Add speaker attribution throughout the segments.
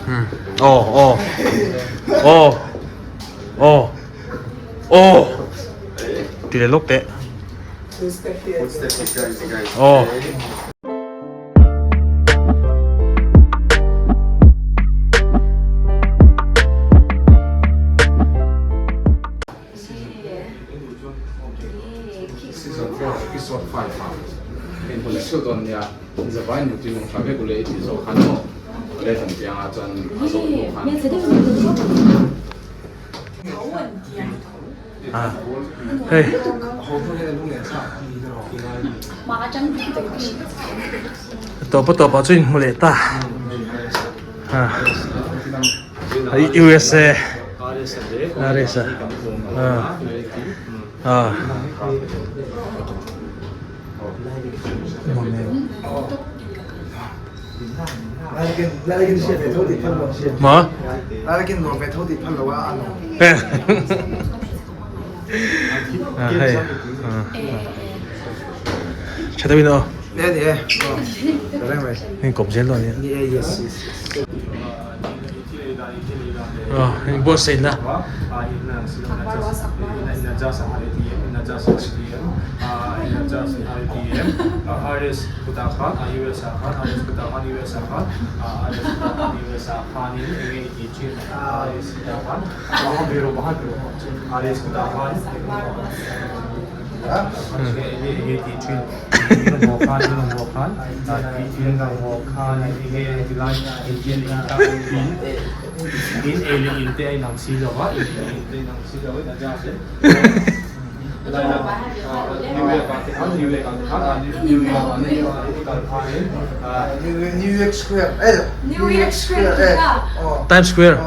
Speaker 1: Aw aw aw aw aw ti leh lawk teh aw. Hei tawp a tawp ah chuan inhmu leh ta USA RS a Maw? Hei tha deuhin aw heng kawp zel dawn nia aw heng buatsaih na. Times Square.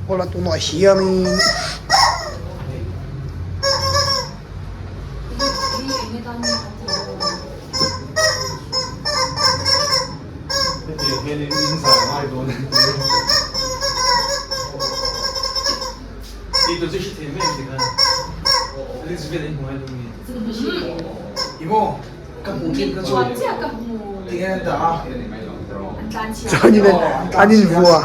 Speaker 2: Awla tunah hianin Chuanin an invua.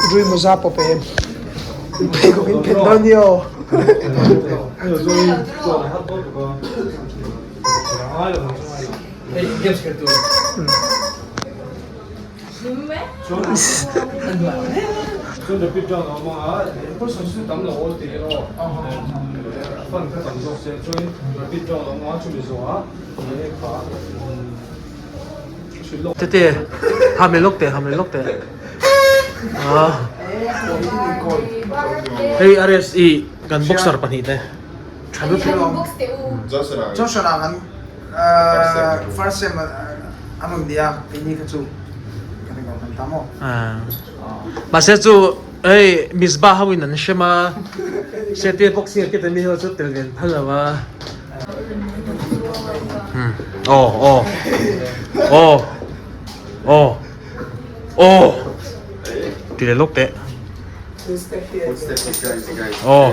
Speaker 2: Drui mawza pawp em? Pheikhawk in phet dawn ni aw.
Speaker 1: Tete ham leh lawk teh ham leh lawk teh hei RSE kan boxer pahnih te tha lutuk
Speaker 2: Joshua kan first sem an rawn nia keini kha chu kan in kan tam aw.
Speaker 1: Mahse chu hei Misbah ho in an hrem a Sete boxing academy ho chu tel ve an phal lo a. Aw aw aw aw aw ti leh lawk teh aw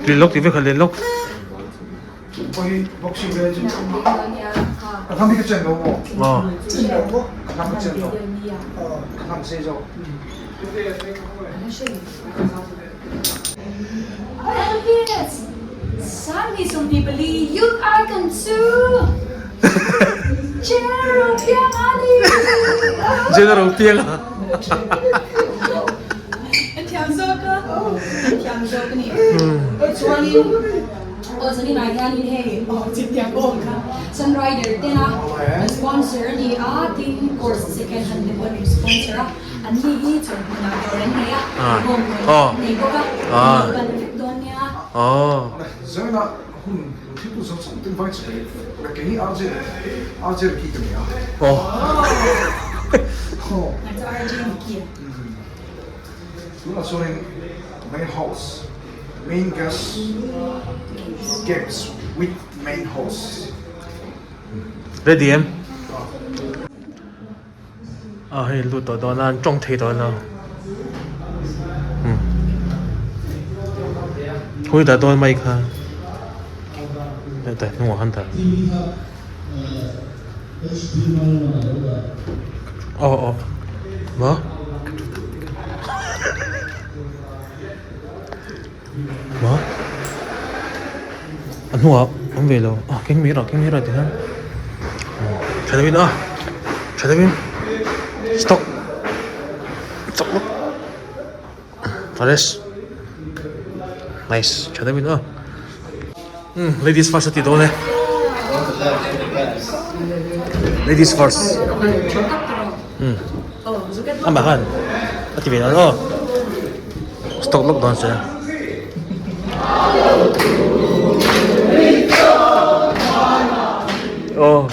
Speaker 1: ti leh lawk ti vek kha leh lawk. Aw. General Pianga.
Speaker 3: Chuanin aw zaninah hianin hei Sunrider tena an sponsor a ni a, tin course second hand te pawh an rawn sponsor a, an ni hi chawlhhmunah dawr an nei a, bawng dawr an nei bawk a, an lo kal vek dawn nia.
Speaker 2: Zaninah hun thil tu zawng zawng ten vai chi mai kei hi RJ RJ Ricky ka ni a.
Speaker 3: RJ Ricky a.
Speaker 2: Tunah chuanin main host, main guest, games with main host.
Speaker 1: Ready em? Ah hei lut tawh dawn a an tawng thei dawn lo. Hui dah dawn mai kha. Hetah hnungah khan dah. Aw aw maw maw a hnungah awm ve lo ah keng mai rawh keng mai rawh ti khan tha deuhin a tha deuhin stock chak lawk Paris nice tha deuhin aw umm ladies first a ti dawn e ladies first umm amah khan a ti ve dawn aw stock lawk dawn se. Aw.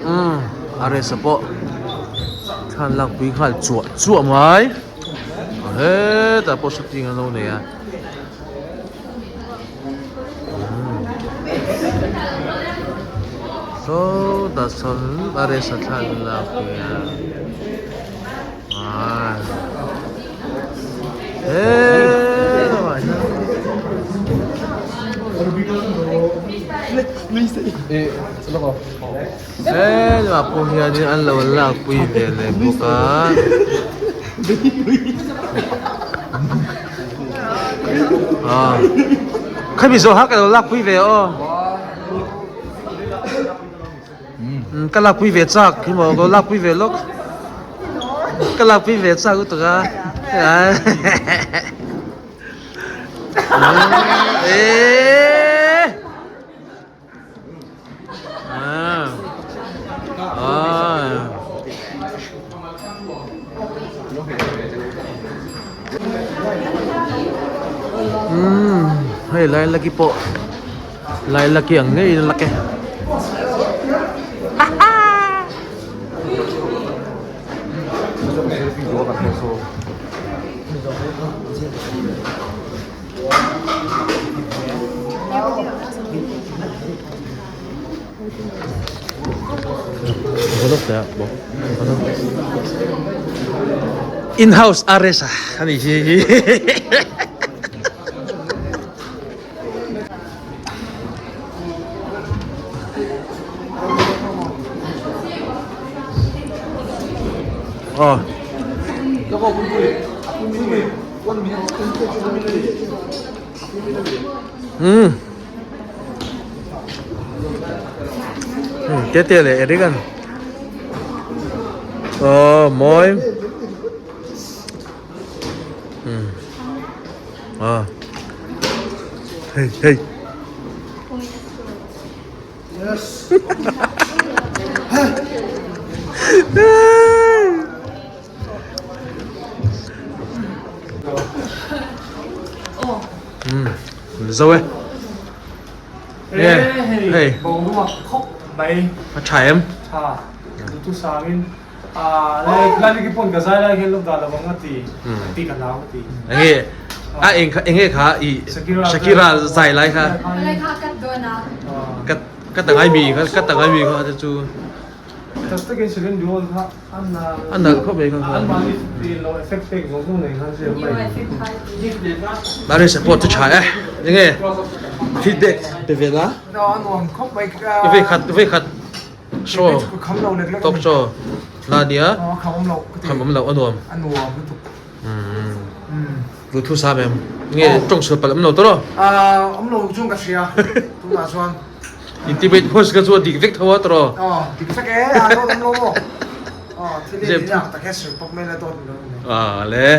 Speaker 1: Umm a resa pawh thlan lak pui nghal chuah chuah mai hetah pawh shooting an lo nei a umm sawtah sawn a resa thlan lak pui a. Ah. Eh, Eh, ah pawh hianin an lo lakpui ve leh bawk a. Ah. Khami zawh kha ka lo lakpui ve aw. Ka lakpui ve chak hi maw ka lo lakpui ve lawk. Ka lakpui ve chak lutuk a. Eh. Hei lailaki pawh lailaki ang ngeiin a lak e. In house arrest a ni hi hi. Oh. Hmm. Hmm, tete leh Eric an. Oh, mawi. Hmm. Ah. Hey, hey.
Speaker 2: Yes.
Speaker 1: Zo e. Hei.
Speaker 4: Boruak khawp mai.
Speaker 1: A tha em?
Speaker 4: Tha. Dutu sangin Laliki pawn ka zai lai hian lockdown lo ang a ti. Ti ka hlau ka ti.
Speaker 1: Enge a eng kha enge kha i Shakira zai lai kha.
Speaker 3: Lai kha kat dawn a.
Speaker 1: Kat kat angai mi kha kat angai mi kha chu.
Speaker 4: Tak takin Celine Dion kha an
Speaker 1: An nalh khawp mai kha kha.
Speaker 4: An mahni lo effect pek zawng zawng nei khan siam mai.
Speaker 1: Mari support chu tha e. Enge feedback pe ve la.
Speaker 2: No a nuam khawp mai.
Speaker 1: Vei khat vei khat show talk show la nia.
Speaker 2: Kham awm loh.
Speaker 1: Kham awm loh a nuam.
Speaker 2: A nuam lutuk.
Speaker 1: Lu thu sam em. Nge tawng sual palh awm lo tawh.
Speaker 2: Awm lo chuan ka hria. Tunah chuan.
Speaker 1: Intimate host ka chu a dik vek tho a tawh.
Speaker 2: Aw dik vek e a dawt awm lo maw. Aw thil hi ni ang tak hian sawi pawp mai la dawt ni lo.
Speaker 1: Ah le.